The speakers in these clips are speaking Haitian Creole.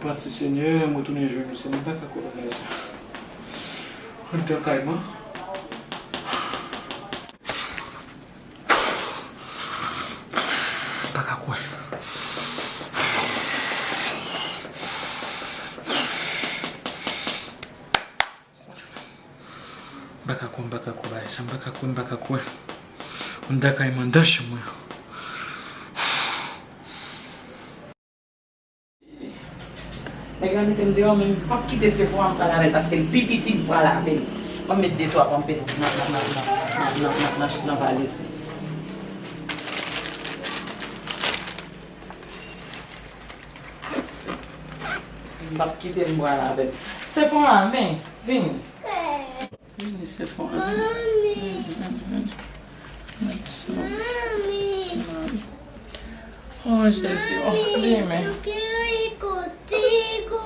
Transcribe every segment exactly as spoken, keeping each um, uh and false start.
Mèsi Senyè, mwen tounen jwenn ou, Senyè, m pa ka kwè bagay sa. Anndan kay mwen. M pa ka kwè. M pa ka kwè, m pa ka kwè bagay sa, m pa ka kwè, m pa ka kwè. Anndan kay mwen, anndan chanm mwen. Nèg la mete m deyò, men m p ap kite Sephora m pral avè l, paske l pi piti m pral avè l. M ap met de twa panpèt nan, nan, nan valiz li. M p ap kite l pral avè l. Sephora, men, vini. Vini, Sephora, vini. Vini, vini, vini. Mami. Oh, Jezi, oh, vini. Yo quiero ir contigo.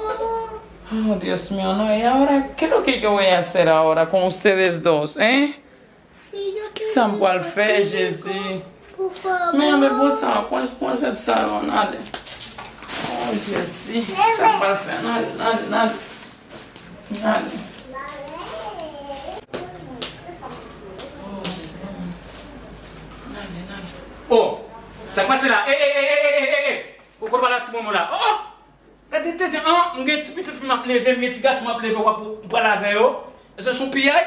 Oh, Dios mío, no, y ahora, ¿qué es lo que yo voy a hacer ahora con ustedes dos, eh? Kisa m pral fè, Jezi? Men, men, bon, sa, pran, pran jèt sa yo, n ale. Oh, Jezi, kisa m pral fè? N ale, n ale, n ale. N ale. Oh, Jezi, n ale, n ale. Oh, sa k pase la? Eh, eh, eh, eh, eh, eh, eh, eh. Kote pale ak ti manman la? Oh! Gade tenten an, m gen ti pitit fi m ap leve, m gen ti gason m ap leve, w ap, ou pral avè yo. Èske se yon piyay?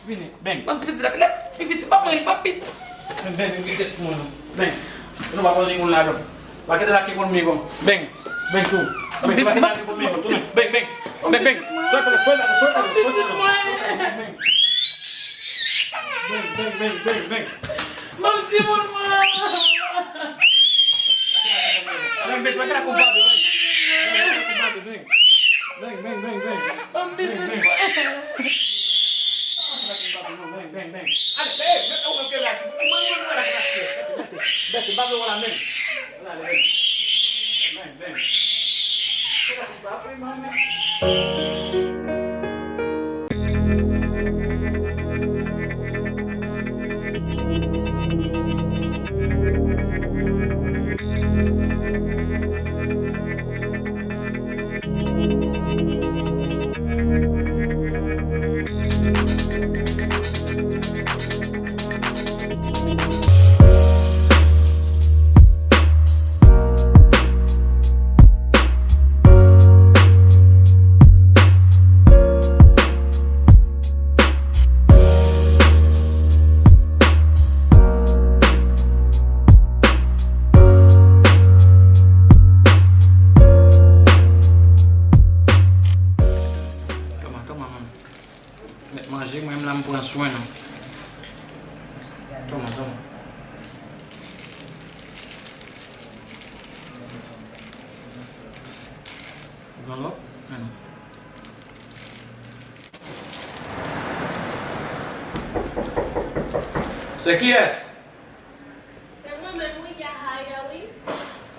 Vini, beng. Ban ti pitit la, lè, pi piti, pa mwen, pa piti. Beng, beng, beng, tèt sou mwen, non. Beng. Nou pa konn moun ladan. Pa kite la ki konn migo. Beng. Beng tou. Beng, pa kite la ki konn migo. Tounen. Beng, beng. Beng, beng. Sot ale, sot ale, sot ale, sot ale. Beng, beng. Beng, beng, beng, beng, beng. Ban m timoun mwen. Beng, beng, beng, beng, beng. Beng, beng, beng, beng. Ban m timoun mwen. Beng, beng, beng. Ale, beng, mete ou nan kè la. Mwen, mwen, mwen, mwen, mwen, mwen. Mete, mete. Mete, bate w la menm. Ale, beng. Beng, beng. Toma, toma, mami. Mèt manje, mwen menm la m pran swen nou. Toma, toma. Ou pran lòt? Men non. Se kiyès? Se mwen menm wi, Yahaya wi.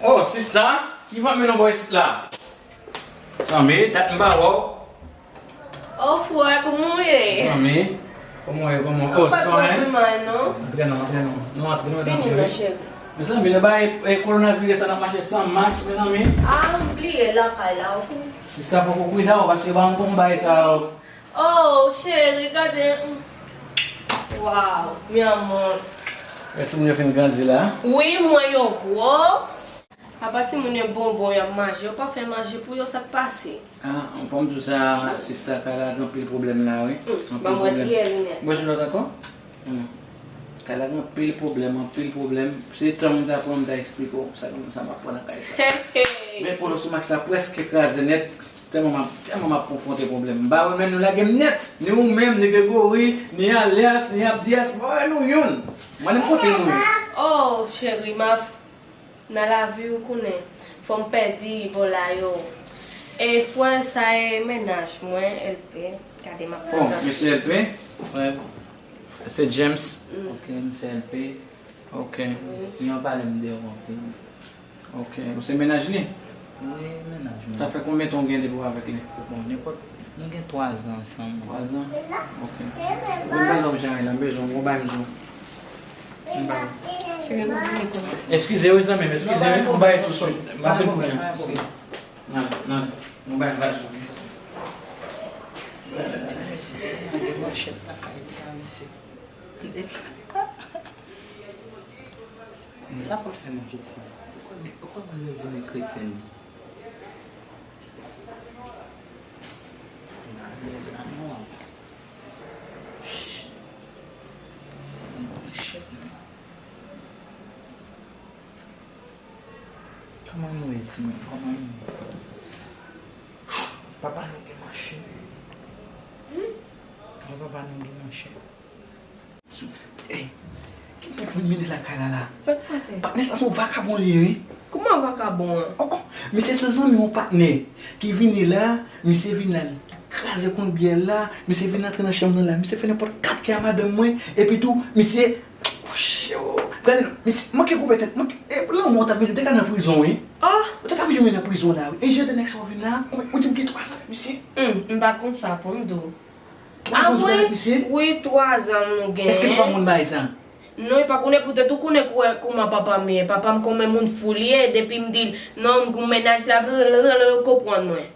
Oh, sista, ki vant mwen nan bò isit la? Zanmi, dat m pa wè w. Oh, frè, kòman w ye? Zanmi, kòman w ye, kòman w ye? Oh, se pa anyen? Antre non, antre non. Nou antre, nou antre wi. Vini non, cheri. Mezanmi, nan bagay, eh, kowonaviris sa, n ap mache san mas, mezanmi. Ah, m bliye lakay la, ok. Sista, fòk ou prida w, paske pa yon konbay sa yo. Oh, cheri, gade. Mm. Waw, mi amor. Gade timoun yo fin grandi la. Wi, mwen yo gwo. Apa timoun yo bonbon y ap manje, yo pa fè manje pou yo, sa k pase? Ah, fò m di w sa, sista, kay la gen anpil pwoblèm la, wi. Mm, anpil pwoblèm. Ban mwen dèyè linèt. Mwen jwenn lòt ankò? Hmm. Kay la gen anpil pwoblèm, anpil pwoblèm. Se tan m ta pran, m ta esplike w sa, sa m ap pran nan kay sa. Hey, hey. Men Polo Somax la prèske kraze nèt, tèlman m ap, tèlman m ap konfwonte pwoblèm. M pa wè menm nou lage m nèt. Ni ou menm, ni Gregory, ni Alyas, ni Abdias, m pa wè nou youn. Mwen menm kote nou ye? Oh, cheri, m ap Nan lavi, ou konnen, fò m pèdi bò la yo. E frè sa e mennaj mwen, L P. Gade, m ap prezante. Oh, mesye L P, frè, se James. Mm. Ok, mesye L P. Ok. Wi. Li anpale m de ou anpil. Ok, ou se mennaj li? Wi, mennaj mwen. Sa fè konbyen tan w gen depi w avèk li? Bon, nenpòt, nou gen twa zan ansanm. Twa zan? Ok. Bon, ban lòv jan la, m bezwen w, bon, bay m zon. M bay. Cheri, nou vini kounye a. Eskize wi, zanmi m, eskize wi, m bay tou swit. M ap vin kounye a. Nan, nan. Nou bay vaj sou mesye. Mesye, gen manchèt lakay li a, mesye. Men sa pou l fè manje ti. Ou kwè, ou kwè vandredi men kretyen li? Nan lèz la non. Se yon manchèt non. Kòman nou ye, timoun? Kòman nou ye? Papa nou gen manchèt. Wi, papa nou gen manchèt. Ey, ki moun pou vin mennen lakay la la? Sa k pase? Patnè sa se yon vakabon li ye, wi. Kòman vakabon an? Oh, oh, misye se zanmi yon patnè ki vini la, misye vin la, li kraze kont byè la, misye vin antre nan chanm nan la, misye fè nenpòt kat kè a madanm mwen, epi tou, misye Gade non, mesye, manke koupe tèt, manke, e, lanmò w t ap vin, ou te ka nan prizon, wi. Ah! Ou te ka vin nan prizon la, wi. E jan de nèg sa yo vin la, ou di m gen twa zan avèk misye? Hum, m pa konn sa pou m di w. Twa zan ou gen avèk misye? Wi, twa zan nou genyen. Èske nou pa moun bay sa? Non, e pa konnen poutèt ou konnen kouwè kouman papa m ye. Papa m kòman moun fou li ye, depi m di l, non, m gon mennaj la, blablabla, ou konprann mwen.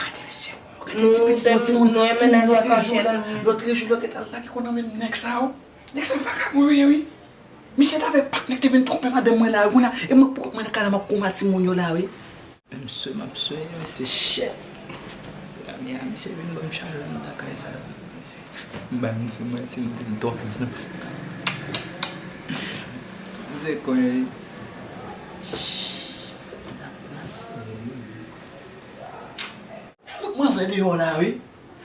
Gade mesye, gade ti pitit, yon timoun, timoun lòtrejou la, lòtrejou, lòtrejou la ki konn anmenm nèg sa yo. Nèg sa vakabon yo ye, wi. Misye t avèk patnè k te vin twonpe madanm mwen la, wi, kounye a, e mwen pou kont mwen nan kay la, m ap konba timoun yo la, wi. Menm swe m ap swe, se chèt. Gade a, misye vin ban m chalè anndan kay sa, wi. Misye, m bay misye manti, m di m twa zan. Misye konyen, wi. Fout manzè deyò la, wi.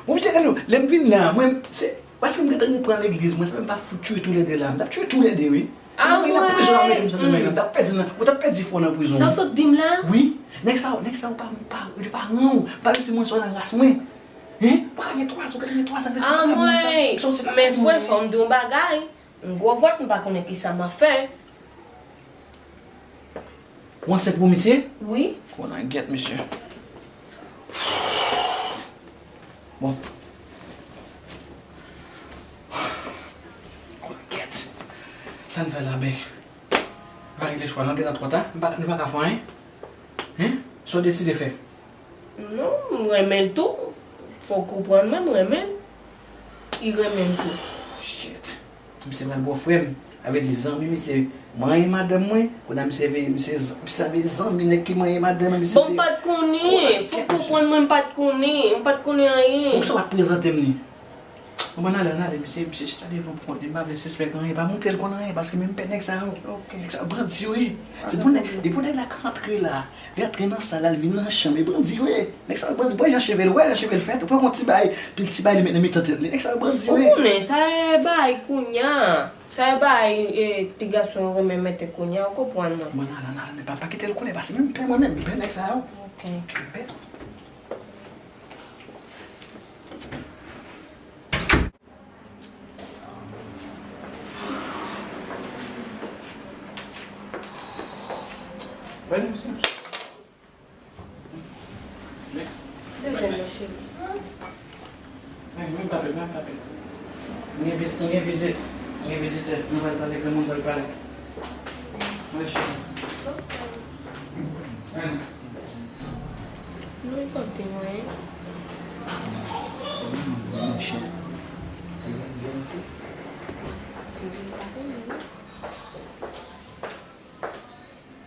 Bon, mesye, gade w, lè m vin la, mwen, se, paske m gentan pran legliz, mwen, se pa m pa fout tchwe toulède la. M t ap tchwe toulède, wi. Si mwen nan prizon la, mete m nan men, m t ap pèdi nan, ou t ap pèdi fò nan prizon. Sa w sot di m la? Wi. Nèg sa yo, nèg sa yo pa, pa, yo pa ran w. Pa menm si mwen sò nan ras mwen. Hein? Ou pa ka gen twa zan, ou ka gen twa zan, vennsenk zan, sa w se pa moun. Men frè, fò m di w yon bagay. M gwo vant, m pa konnen kisa m ap fè. Ou ansent pou misye? Wi. Konan gyèt misye. Bon. Konan gyèt. Sa n fè la, bèk? Pa regle chwa, non, gentan twò ta. Nou pa, nou pa ka fè anyen. Hein? Sa w deside fè? Non, m renmen l tou. Fò w konprann mwen, m renmen l. Li renmen m tou. Shit. Misye pral bòfrè m. Sa vle di zanmi misye manyen madanm mwen. Kounye a misye vin, misye, misye vin zanmi nèg ki manyen madanm mwen, misye. Bon, m pa t konnen. Fò w konprann mwen, m pa t konnen. M pa t konnen anyen. Poukisa w pa t prezante m li? Bon, ann ale, ann ale, misye, misye chita devan pou kont li, m pa vle sispèk anyen, pa montre l konn anyen, paske menm pè nèg sa yo. Ok. Nèg sa yo bandi yo ye. Se pou nèg, e pou nèg la ka antre la, li antre nan sal la, li vin nan chanm, e bandi yo ye. Nèg sa yo bandi, bon, jan cheve l, ou wè jan cheve l fèt, ou pran yon ti bagay, pil ti bagay li met nan mitan tèt li, nèg sa yo bandi yo ye. Ou konnen, sa e bagay kounya, sa e bagay, e, ti gason yo renmen mete kounya, ou konprann mwen. Bon, ann ale, ann ale, men pa, pa kite l konnen, paske menm pè mwen menm, pè nèg sa yo. Ok. Pè. Leve, mon cheri. Men, men, pa pè, men, pa pè. Mwen gen vizit, mwen gen vizit. Mwen gen vizitè. Mwen pral pale, granmoun pral pale. Mwen cheri. Men. Nou kote mwen?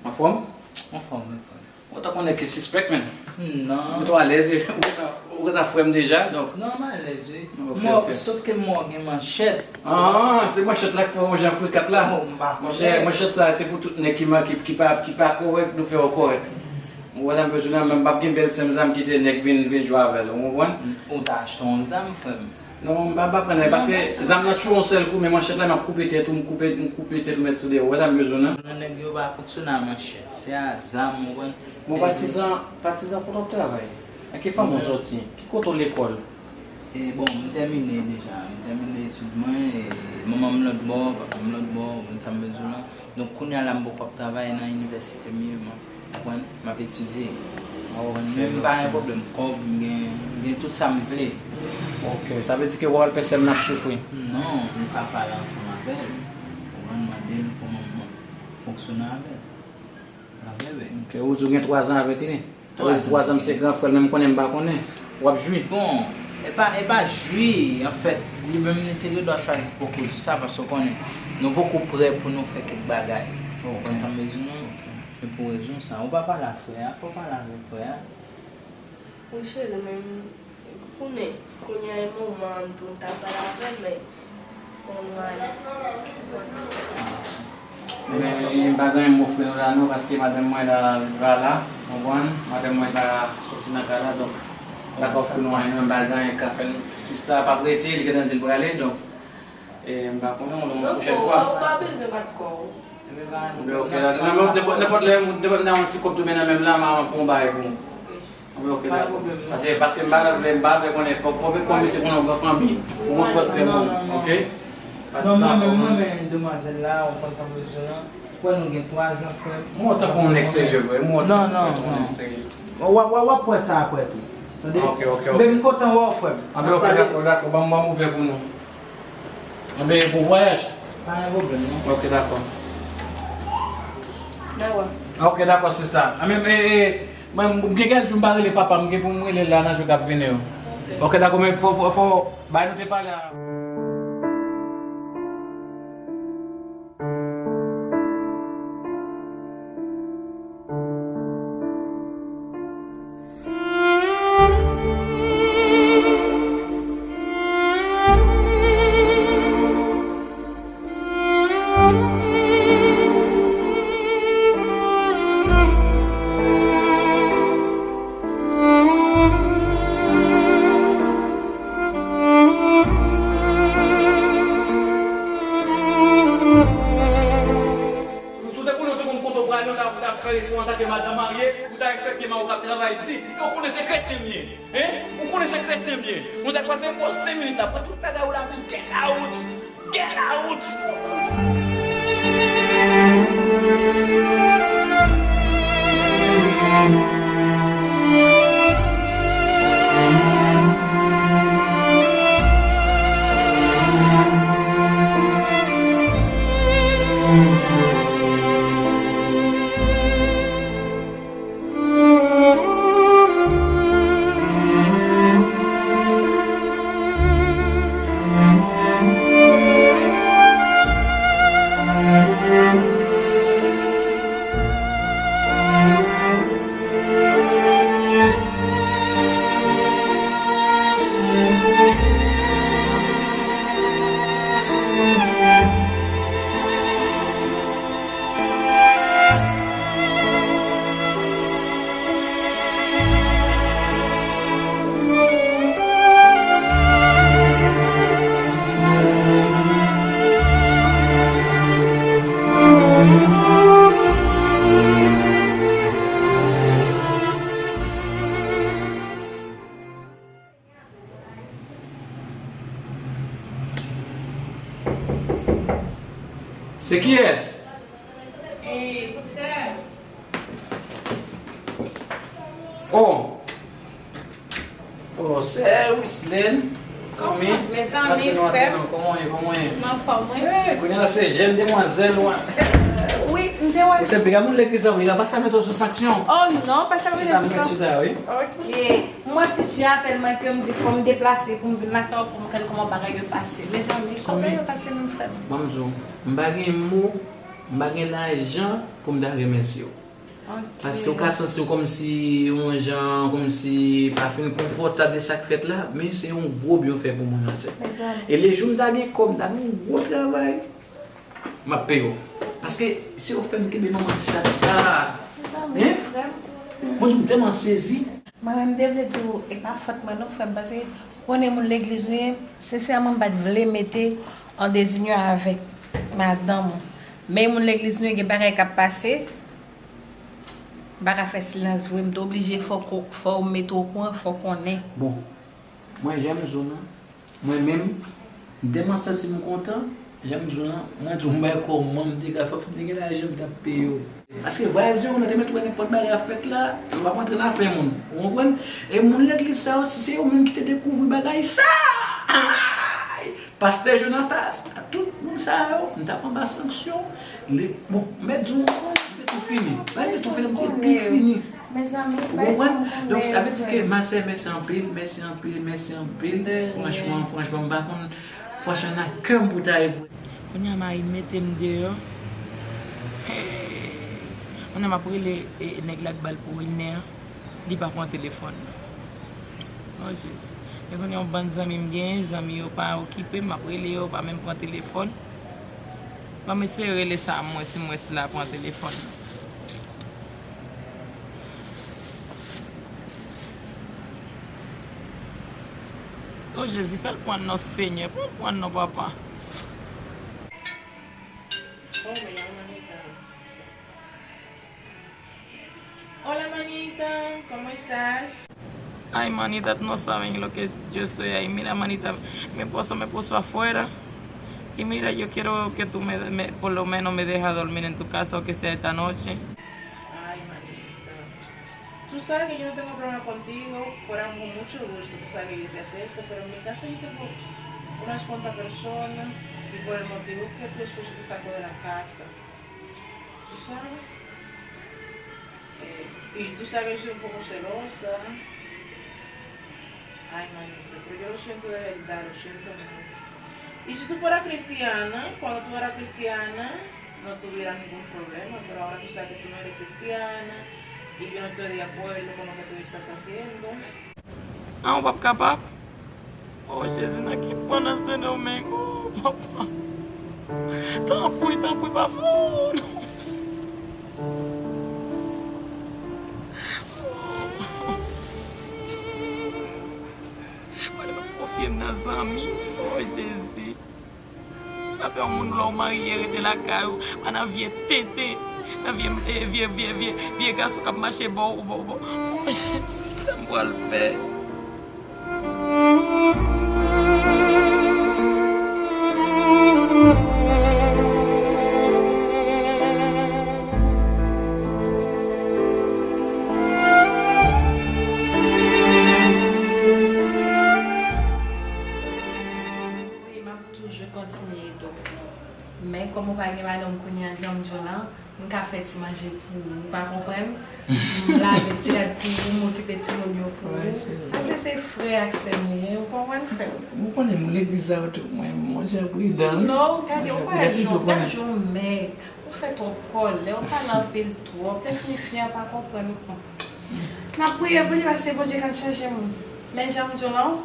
Anfòm? Anfòm, anfòm. Ou tankou nèg ki sispèk, menn. Non. Ou twò alèz, ou gentan, ou gentan frè m deja, donk. Non, m alèz, wi. Ok, ok. Sòf ke m wè w gen manchèt. Ah, se manchèt la k fè w jan frikat la? Oh, m pa konnen. Monchè, manchèt sa, se pou tout nèg ki, ki, ki pa, ki pa kòrèk, nou fè yo kòrèk. Ou wè sa m vle di w la, men m p ap gen bèl sèm zam kite nèg vin, vin jwe avè l, ou konprann? Ou ta achte yon zam, frè m. Non, m pa, m pa pran nan, paske zam nan tchou yon sèl kou, men manchèt la, m ap koupe tèt ou, m koupe, m koupe tèt ou mèt sou deyò. Ou wè sa m bezwen an? Non, nèg yo pa fonksyone a manchèt, se a zam, ou konprann? Bon, patizan, patizan, kote w ap travay? Ak ki fanmi w sòti? Ki kote w lekòl? E, bon, m tèmine deja, m tèmine etid mwen, e, manman m lòt bò, papa m lòt bò, ou konn sa m bezwen an. Donk, kounye a la, m poko ap travay nan inivèsite m ye, m ap, konprann, m ap etidye. Ou konprann? Men m pa gen pwoblèm kòb, m gen, m gen tout sa m vle. Ok, sa vle di ke w al fè sè m n ap soufri? Non, m ka pale ansanm avè l. Ou konprann, mande l kòman m ap fonksyone avè l. Avè l, wi. Ok, ou di w gen twa zan avèk li? Twa zan, se gran frè l, men m konnen m pa konnen. W ap jwi. Bon, e pa, e pa jwi, anfèt, li menm li te gen dwa chwazi poko di sa, paske w konnen, nou poko prè pou nou fè kèk bagay. Ou konprann sa m vle di w, non? Men pou rezon sa, ou pa pale a frè a, fò w pale avèk frè a. Wi, cheri, men konnen, kounye a e moman an tou, m ta pral avè l, men fò nou ale. Men, e, m pa gen anyen m ofri nou la non, paske madanm mwen la, li pa la, konprann? Madanm mwen pa soti nan kay la, donk, m pa ka ofri nou anyen non, m pa gen anyen k ka fè n. Sista p ap rete, li gentan di l prale, donk, e, m pa konnen, yon pwochèn fwa. Non, ou pa bezwen bat kò w. Oubyen, ok, dakò. Nenpòt, nenpòt lè, nenpòt lè, yon ti kòb tonbe nan men m la, m a pran yon bagay pou ou. Oubyen, ok, dakò. Paske, paske m pa vle, m pa vle konnen, fò, fò m konn misye pou yon gran fanmi, pou yon frè trè bon, ok? Non, mwen menm, mwen menm, demwazèl la, ou konn sa m bezwen an. Kwè nou gen twa zan frè. Mwen tankou yon nèg serye vre, mwen tankou yon nèg serye. W a, w a, w ap wè sa aprè tou. Tande? Ok, ok, ok. Men m kontan wè w, frè m. Anben, ok, dakò, dakò. Ban m, ban m ouvè pou nou. Anben, bon vwayaj. Pa gen pwoblèm, non. Ok, dakò. Dakò. Ok, dakò, sista. Anben, e, e, mwen, m gen kèk jou m pa rele papa m, m gen pou m rele l la nan jou k ap vini yo. Ok. Ok, dakò, men fò, fò, fò, bay nou te pale a. Si w te konnen w te konn kote w prale, w ta, w ta fè respè w antanke madanm marye, ou ta respekte mari w k ap travay di, e w konnen se kretyen m ye, hein? Ou konnen se kretyen m ye. Mwen sa k pase m fè w senk minit la, pran tout bagay ou la, men get out! Get out! Se kiyès? E, sè. Oh. Oh, sè Wislène. Zanmi. Mezanmi, frè m. Kòman w ye? Kòman w ye? M anfòm, wi. Kounye a se jèn demwazèl ou a. Wi, m te wè. Ou se piga moun legliz la, wi, la pastè mete w sou sanksyon. Oh non, pastè mete m sou sanksyon. Chita, wi. Ok. M wè plizyè apèl mwen ke m di fò m deplase pou m vin lakay ou pou m konn kòman bagay yo pase. Mezanmi, kòman yo pase menm frè m? Ban m di w, m pa gen mo, m pa gen lajan pou m ta remèsye w. Ok. Paske w ka santi w kòmsi yon jan, kòmsi pa fin konfòtab de sa k fèt la, men se yon gwo byen w fè pou mwen, ma sè. Mezanmi. E lejou m ta gen kòb, m ta gen yon gwo travay. M ap peye w. Paske se ou k fè m kenbe manman chat sa. Mezanmi, frè m. Mwen di w, m tèlman sezi. Mwen menm, m te vle di w, e pa fòt mwen non, frè m, paske ou konnen moun legliz nou ye, sensèman, m pa t vle mete w an dezinyon avèk madanm ou. Men moun legliz nou ye, gen bagay k ap pase, m pa ka fè silans vre, m te oblije fò ko-, fò w mete w okouran, fò w konnen. Bon, mwen, jan m di w nan, mwen menm, m tèlman santi m kontan, jan m di w lan, mwen di w m bay kòman m te ka fè, fò m te gen lajan m t ap peye w. Paske vwazen w nan te mèt wè nenpòt bagay ap fèt la, yo p ap rantre nan afè moun. Ou konprann? E moun legliz sa yo, si se yo menm ki te dekouvri bagay sa, ay! Pastè Jonatas, tout moun sa yo, m t ap anba sanksyon. Bon, m mèt di w ankò, m te tou fini. Mwen, m te tou fini, m te tou fini. Mezanmi, ou konprann? Donk, sa vle di ke ma sè, mèsi anpil, mèsi anpil, mèsi anpil. Franchman, franchman, m pa konn, franchman, nan kè m pou ta ye pou. Kounye a, mari m mete m deyò. Hey! Kounye a, m ap rele, e, nèg la k ba l pou inè, li pa pran telefòn nan. Oh, Jezi. Men kounye a, yon bann zanmi m genyen, zanmi yo pa okipe m, m ap rele yo, yo pa menm pran telefòn. Ban m eseye rele sa, mwen, si mwen sila pran telefòn nan. Oh, Jezi, fè l pran non, Senyè, fè l pran non, papa. Oh, me llamo Anita. Hola, manita, ¿cómo estás? Ay, manita, tú no sabes en lo que yo estoy ahí. Mira, manita, mi esposo me puso afuera. Y mira, yo quiero que tú me, me, por lo menos me dejas dormir en tu casa, aunque sea esta noche. Ay, manita. Tú sabes que yo no tengo problema contigo, fuera con mucho gusto, tú sabes que yo te acepto, pero en mi casa yo tengo unas cuantas personas y por el motivo que tu esposo te sacó de la casa. Tú sabes. Eh, y tú sabes que yo soy un poco celosa. Ay, manita, pero yo lo siento de verdad, lo siento mucho. Y si tú fueras cristiana, cuando tú eras cristiana, no tuviera ningún problema, pero ahora tú sabes que tú no eres cristiana y yo no estoy de acuerdo con lo que tú estás haciendo. Ah, ou p ap kapab? Oh, Jezi, nan ki pwen nan Sendomeng? Oh, papa. Tanpri, tanpri, pa fè, oh, non. Mwen, m ap konfye m nan zanmi. Oh, Jezi. Sa fè yon moun lè w marye rete lakay ou, pa nan vye tenten, nan vye, eh, vye, vye, vye, vye gason k ap mache bò ou, bò, bò. Oh, Jezi, sa m pral fè? Wi, m ap toujou kontinye ede w. Men, kòm ou pa gen madanm kounye a, jan m di w lan, m ka fè ti manje pou ou. Ou pa konprann? M lave ti rad pou ou, m okipe timoun yo pou ou. Paske se frè ak sè nou ye, ou konprann, frè m? Ou konnen, m legliz la tou, mwen, mwen jan pridan. Non, gade, ou pa jwenn, ou pa jwenn mèg. Ou fè twòp kòlè, ou pale anpil twòp. Lè fini fi a pa konprann ou. N ap priye pou li, paske Bondye ka chanje moun. Men, jan m di w lan,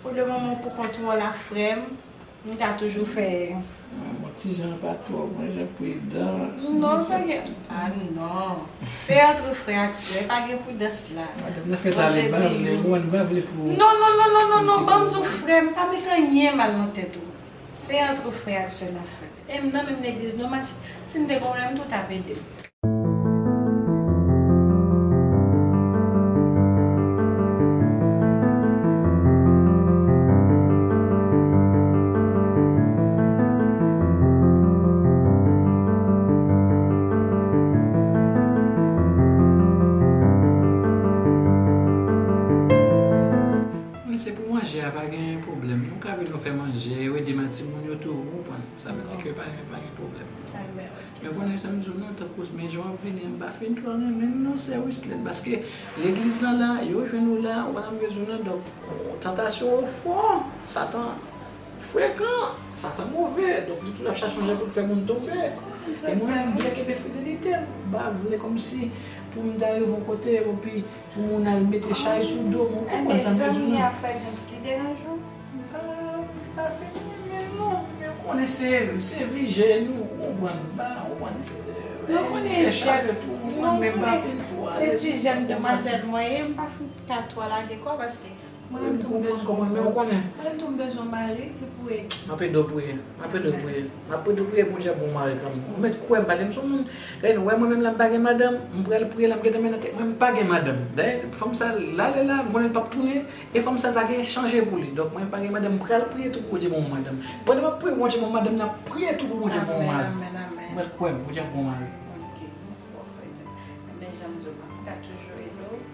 pou le moman, ou pou kont ou an la, frè m. M ka toujou fè. Mwen, mwen ti jan pa twò, mwen jan pridan. Non, pa gen. Ah non. Se antre frè ak sè, pa gen pridans la. Madanm nan fè tale, m pa vle, ou konprann, m pa vle pou. Non, non, non, non, non, non, ban m di w, frè m, pa met anyen mal nan tèt ou. Se antre frè ak sè n ap fè. E m nan menm legliz nou mache. Si m te gen pwoblèm tou, t ap ede m. Wi, se pou manje a, pa gen pwoblèm. Nou ka vin nou fè manje, yo ede m ak timoun yo tou, ou konprann. Sa vle di ke pa gen, pa gen pwoblèm. Men konnen sa m di w non, tankou men jan w ap vini an, m pa fin twò renmen l non, sè Wislène, paske legliz lan la, yo jwenn ou la, ou pa nan bezwen nan, donk, tantasyon yo fò, Satan frekan, Satan move, donk li toujou ap chache yon jan pou l fè moun tonbe. E mwen menm, m vle kenbe fidelite m, m pa vle kòmsi pou m ta rive yon kote, epi pou moun al mete chay sou do m, ou konprann sa m vle di w non? Frè James, ki deranje w? Ah, pa fin renmen non, men ou konnen se, se vi jèn ou, ou konprann, ba, ou konprann, se, nou konnen fè chay tou, ou konprann, men m pa fin twò alèz. Se ti jèn demwazèl mwen ye, m pa fin ka twò lage kò, paske mwen menm tou m bezwen, mwen menm tou m bezwen mari ki pou ede. M ap ede w priye. M ap ede w priye. M ap ede w priye, Bondye ap bon mari kanmenm. Ou mèt kwè m, paske m se yon moun, gade, nou wè mwen menm la, m pa gen madanm, m pral priye la, m gentan mennen tèt mwen, m pa gen madanm. Dayè, fanm sa, l ale la, m konnen l p ap tounen, e fanm sa, l pa gen chanje pou li. Donk, mwen, m pa gen madanm, m pral priye tou pou Bondye ban mwen madanm. Pandan m ap priye pou Bondye ban mwen madanm, n ap priye tou pou Bondye ban mwen mari. Amèn, amèn, amèn. Ou mèt kwè m, Bondye ap bon mari. Ok, m kwè w, frè James. Ebyen, jan m di w, m ka toujou ede w.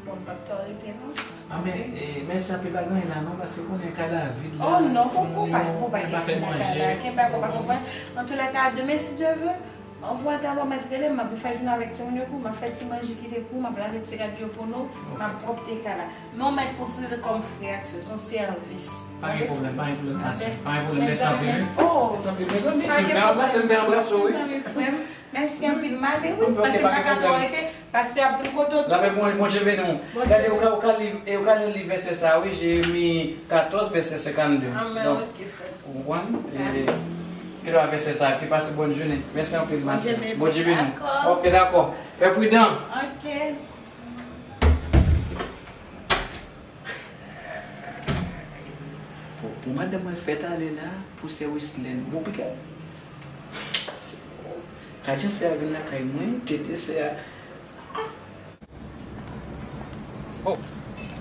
Bon, m p ap twò rete non. Ah, men, eh, mèsi anpil, pa gen anyen la non, paske konnen kay la vid la, timoun yo, mwen pa fè manje. Kenbe ak ou, pa konprann. Antoulèka, demen, si Dye vle, Anvwa ta w mèt rele m, m ap fè jounen avèk timoun yo pou w, m ap fè ti manje kite pou w, m ap lave ti rad yo pou nou, m ap pwòpte kay la. Men w mèt konsidere l kòm frè ak sè, se yon sèvis. Pa gen pwoblèm, pa gen pwoblèm, pa gen pwoblèm. Mèsi anpil, wi. Mèsi anpil, mezanmi. Mèsi anpil, mezanmi. Mèsi anpil, mèsi anpil. Pastè ap vin kote w tou. Lapè, Bon, Bondye beni w. Gade, ou ka, ou ka li, e ou ka li vèsè sa, wi, Jeremi katòz, vèsè senkannde. Donk, ou konprann? E, ke lwa vèsè sa, ke pase bòn jounen. Mèsi anpil, ma sè. Bondye beni w. Ok, dakò. Fè pridan. Ok. Pou, pou madanm mwen fèt ale la, pou sè Wislèn, bon, piga. Ka jan sè a vin lakay mwen, tete sè a. Oh,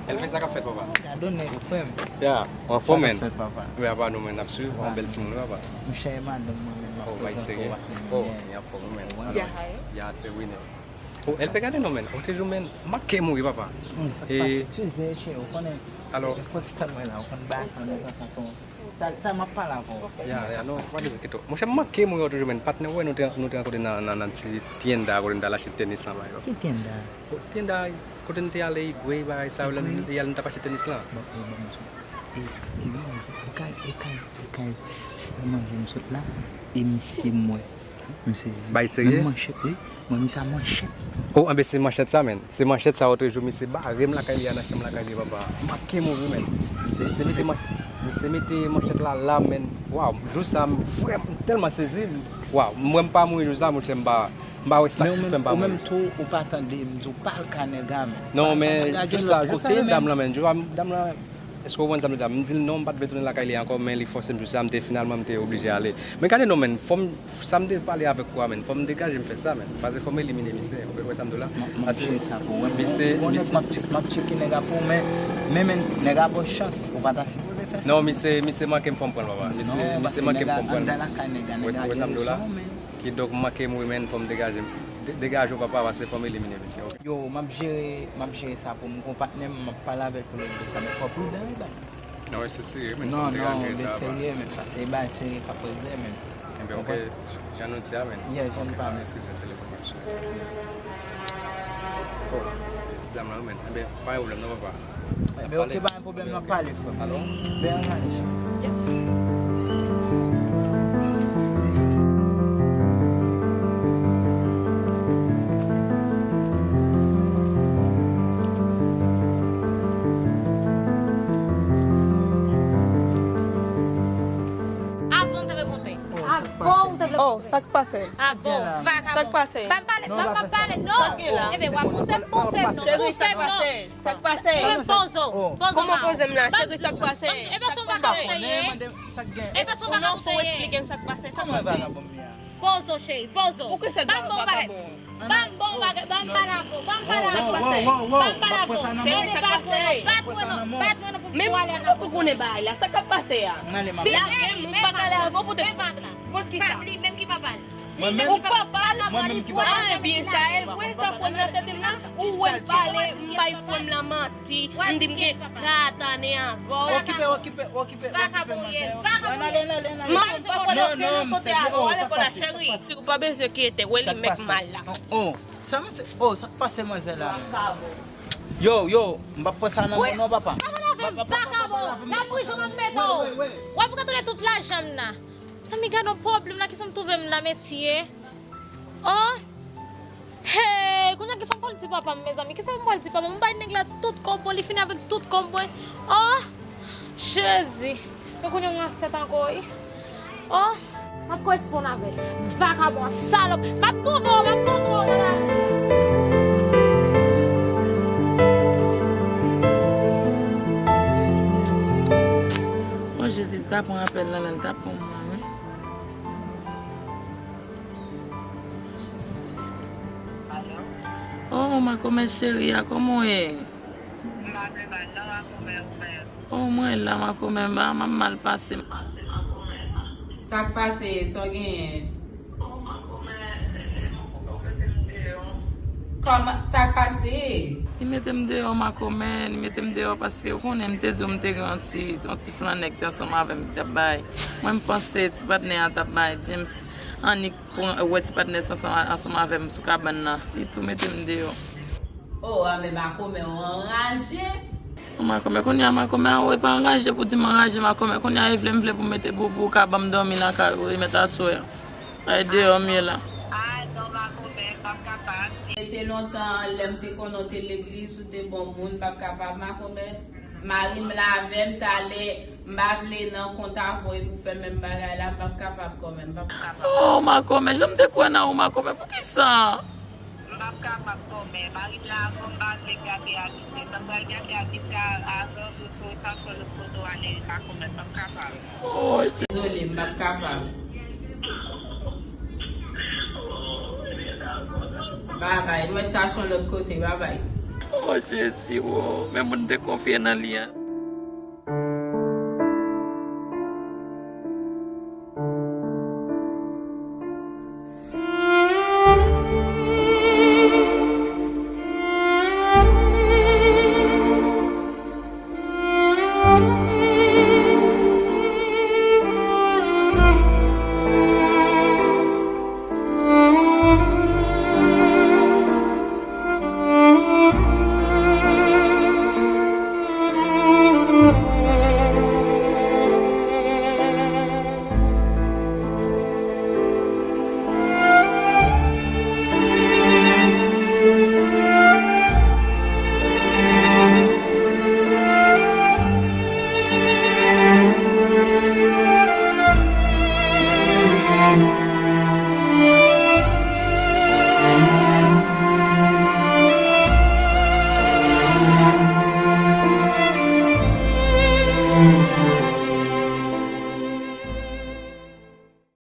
Elvin, sa k ap fèt, papa? Gadon nèg, frè m. Ya, w anfòm, man. Sa k ap fèt, papa? Wi, apa nou, man, n ap swiv, w yon bèl timoun, wi, papa. Monchè, e madanm mwen menm, m ap prezante w ak li. Oh, li anfòm, man. Ya, se Winner. Oh, Elvin, gade non, man. Ou te jou, man, manke mouri, papa. Sa k pase? Eskize, cheri, ou konnen. Alò. Fò ti tan mwen la, ou konn bagay sa, nou konn sa. Talè, talè m ap pale avè w. Ya, ya, non, pa bezwen kite w. Monchè, m manke mouri toujou, man. Patnè, w wè nou te, nou te rankontre nan, nan, nan ti tienda kote n t al achte tenis lan ba yo. Ki tienda? O, tienda kote n te ale, Igwe, bagay sa yo, lè n te al, nou t ap achte tenis lan. Bon, e, bon, misye. E, e, bon, misye. E kay, e kay, e kay. Manje m sot la, e misye m wè. M sezi. Bay serye? Menm manchèt, wi. Mwen, m sa manchèt. Oh, anben se manchèt sa, man. Se manchèt sa, otrejou, misye bare m lakay li a, nan chanm lakay li, papa. M manke mouri, man. Misye, misye mete manch-, misye mete manchèt la la, man. Waw, jou sa, m vrèman, m tèlman sezi. Waw, mwen, m pa mouri jou sa, monchè, m pa, m pa wè sa k fè m pa mouri. Men ou menm, ou menm tou, ou pa tande m di w pa al kay nèg la, man. Non, men jou sa, jou sa, dam lan, man. Jou a, dam lan, Èske w konprann sa m di la? M di l non, m pa t vle tounen lakay li ankò, men li fòse m jou sa, m te finalman, m te oblije ale. Men gade non, man, fò m, sa m te pale avèk ou a, man, fò m degaje m fè sa, man. Paske fò m elimine misye, ou wè sa m di w la? M ap, m ap jere sa pou ou. Misye, misye. M ap tcheke nèg la pou ou, men, men, men, nèg la ba w chans, ou pa ta sipoze fè sa. Non, misye, misye manke m fò m pran l, papa. Misye, misye manke m fò m pran l. Ou wè sa m di w la? Kidonk, m manke mouri, man, fò m degaje m. De-, degaje w, papa, paske fò m elimine misye, ok? Yo, m ap jere, m ap jere sa pou m. Gon patnè m, m ap pale avè l pou l regle sa, men fò w pridan, wi, baz. Non, wi, se serye, man. Non, non, men serye, men sa se bagay serye k ap regle, man. Enben, ok, jan nou di a, man. Yeah, jan nou pale. Eskize m, telefòn mwen ap sone. Oh, ti dam lan, wi, man. Enben, pa gen pwoblèm, non, papa. Enben, ok, pa gen pwoblèm, n ap pale, frè m. Alò? Bèl analiz. Avan w te vle konte. Avan w te vle konte. Oh, sa k pase? Avan, vagabon. Sa k pase? Ban m pale, ban m pale, non. Enben, w ap pouse m, pouse m, non. Pouse m, non. Sa k pase? Poze w. Poze w. Kòman poze m la, cheri, sa k pase? Epa se yon vagabon w ye. Epa se yon vagabon w ye. Ou nan fon, esplike m sa k pase. Sa k pase? Poze w, cheri, poze w. Ban m bon bagay. Ban m bon bagay. Ban m pale avè w. Ban m pale avè w. Ban m pale avè w. Cheri, pa t mwen non. Pa t mwen non. Pa t mwen non pou, pou ale an afè. Men ou konnen bagay la. Sa k ap pase a? Lage m, m pa t ale avè w pou te. Kont kisa? Li menm ki papa l. Ou papa l? Mwen menm ki papa l. Ah, ebyen, sa e vre, sa fò nan tèt m nan. Ou wè m pale, m bay frè m la manti, m di m gen kat ane avè w. Okipe, okipe, okipe, okipe, manzè, okipe. Manman, m pa pral okenn kote avè w, ale kote la, cheri. Ou pa bezwen enkyete, wè li mèt mal la. Oh, oh. Sa, oh, sa k pase, manzè la? Yo, yo, m p ap pran sa nan men w non, papa. Kòman n ap fè m vakabon? Nan prizon m ap mete w. W ap retounen tout lajan m nan. Mezanmi, gade yon pwoblèm la, kisa m twouve m la, mesye? Oh! Hey, kounye a kisa m pral di papa m, mezanmi? Kisa m pral di papa m? M bay nèg la tout kòb mwen, li fini avèk tout kòb mwen. Oh! Jezi! Men kounye a yon asèt ankò, wi. Oh! M ap koresponn avè l. Vakabon, salòp! M ap twouve w, m ap twouve w nan lari. Oh, Jezi, l ta pran apèl la, la, l ta pran mwen, wi. Jezi. Alo? Oh, makomè cheri a, kòman w ye? M pa pi mal non, makomè, ou menm? Oh, mwen la, makomè, m pa, m ap mal pase. Sa k pase, sa w genyen? Oh, makomè, e, e, m koupe w mete m deyò. Kòman, sa k pase? Li mete m deyò, makomè, li mete m deyò paske ou konnen m te di w m te gen yon ti, yon ti flannè ki te ansanm avè m ki t ap bay. Mwen, m panse ti patnè a t ap bay James annik pou wè ti patnè sa ansanm, ansanm avè m sou kabann nan. Li tou mete m deyò. Oh, a, men makomè, w anraje. Makomè, kounye a, makomè, a, ou pa anraje pou di m anraje, makomè. Kounye a, e vle m vle pou mete, pou, pou w ka ban m dòmi lakay ou, remèt aswè a. Ay, deyò m ye la. Ah, non, makomè, m p ap kapab. E te lontan, lè m te konnen w te legliz, ou te bon moun, m p ap kapab, makomè. Mari m la avè m, talè, m pa vle nan kont avè w pou fè menm bagay la, m p ap kapab kòmè, m p ap kapab. Oh, makomè, jan m te kwè nan ou, makomè, poukisa? M p ap kapab kòmè. Mari m la avè w, m pa vle gate amitié. Sa m pral gate amitié a avè w, pou, pou w sot lòt kote w ale, makomè, m p ap kapab. Oh, je- Dezole, m p ap kapab. Babay, nou mèt chache yon lòt kote, babay. Oh, Jezi, oh, men moun te konfye nan li an.